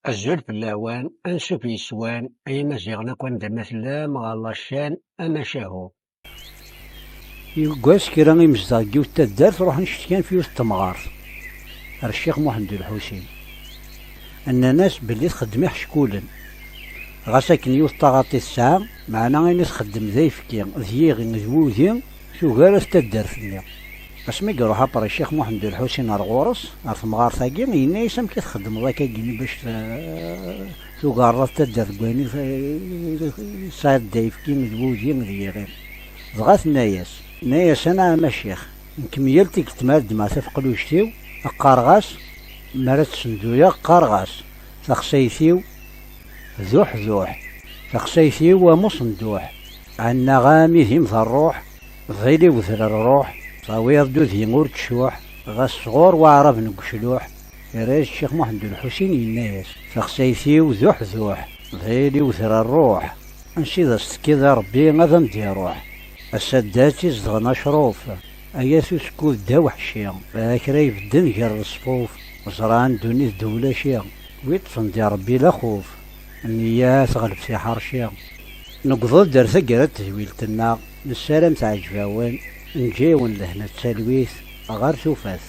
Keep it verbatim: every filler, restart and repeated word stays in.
Azul fell-awen, ansuf yes-wen, ay imaziɣen akk anda ma tellam ɣer la chaîne Amacahu. Yuggas kra imezdaɣ n yiwet taddart, ruḥen cetkan f yiwet temɣart ar Ccix Muḥend Lḥusin. Nnan-as belli txeddem iḥeckulen. Ɣas akken yiwet taɣaṭ i tesɛa, meɛna ayen i txeddem d ayefki, d yiɣi, d wudi, tugar at taddart-nni. Asmi i iruḥ apre Ccix Muḥend Lḥusin ar ɣur-s, ar temɣart-agi, yenna-yas: "Amek i txeddmeḍ akkagi bac t-, tugareḍ at taddart deg wayen i t-, tesɛiḍ d ayefki, d wudi, d yiɣi?" Dɣa tenna-yas, tenna-yas: "Anɛam a ccix, nekk myal tikkelt ma ara ddmeɣ tafeqluct-iw, qqareɣ-as, mi ara tt-senduyeɣ, qqareɣ-as: Taxsayt-iw duḥ duḥ, taxsayt-iw am usenduḥ, ɛennaɣ-am idim d rruḥ, ḍil-iw d rruḥ, tawiḍ-d udi ur tcuḥ, ɣas sɣur waɛraben deg ucluḥ." Yerra-yas Ccix Muḥend Lḥusin, yenna-yas: "Taxsayt-iw duḥ duḥ, ḍil-iw d rruḥ, ansi d as-tekkiḍ i Ṛebbi ad am-d-iṛuḥ. Ass-a ddat izedɣen acṛuf, ay at usekkud ddaw ḥci, a kra ibedden gar leṣfuf, ẓran ddunit d ulaci, wi ṭṭfen di Ṛebbi laxuf, nniya teɣleb tiḥerci." Newweḍ-d ar taggara n tedwilt-nneɣ, nessaram teɛǧeb-awen, neǧǧa-yawen lehna d talwit ɣer tufat.